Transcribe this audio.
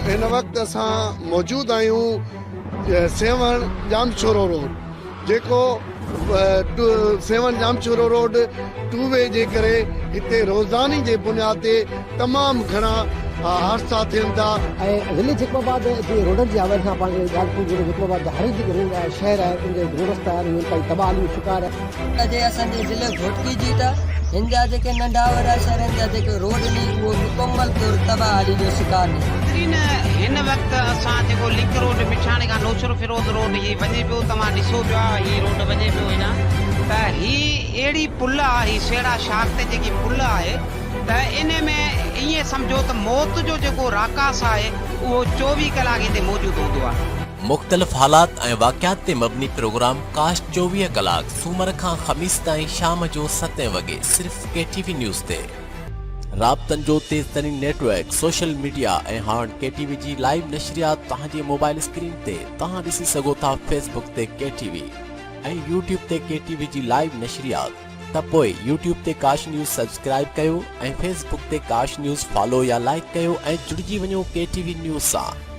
هن وقت اسان موجود آهيون سيوهڻ ڄامشورو روڊ جيڪو Sehwan Jamshoro road two way جي ڪري هتي روزاني جي بنياد تي تمام گهڻا حادثا ٿين ٿا. ۽ ضلعي جيڪب آباد جي روڊن جي حوالي سان پاڻ اهو ڳالهه ڪئي جيڪو جيڪب آباد جا هر جيڪو روڊ آهي شهر آهي ان جا روڊ رستا آهن اهي انتهائي تباهه حالي جو شڪار آهن. جي اسان جي ضلعي گهوٽڪي جي ته هن جا جيڪي ننڍا وڏا شهرن جا جيڪي روڊ ني اهو مڪمل طور تباهه حالي جو شڪار ني. ناظرين هن وقت اسان جيڪو لنڪ روڊ مٺاڻي کان نوشھروفيروز روڊ هي وڃي پيو توهان ڏسو پيا هي روڊ وڃي پيو هيڏانهن ته هي اهڙي پل آ هي سيڙا شاخ تي جيڪي پل آهي ته انهي ۾ ائين سمجهو ته موت جو جيڪو راڪاس آهي اهو 24 ڪلاڪ هتي موجود هوندو آهي. مختلف حالات ۽ واقعات تي مبني پروگرام ڪاش 24 ڪلاڪ سومر کان خميس تائين شام جو ستين وڳي صرف ڪي ٽي وي نيوز تي. رابطن جو تيز ترين نيٽ ورڪ، سوشل ميڊيا ۽ هاڻ ڪي ٽي وي جي لائيو نشريات توهان جي موبائل اسڪرين تي توهان ڏسي سگهو ٿا فيس بڪ تي ڪي ٽي وي ۽ يوٽيوب تي ڪي ٽي وي جي لائيو نشريات ته پوء يوٽيوب تي ڪاش نيوز سبسڪرائيب ڪيو ۽ فيس بڪ تي ڪاش نيوز فالو يا لائيڪ ڪيو ۽ جڙجي وڃو ڪي ٽي وي نيوز سان.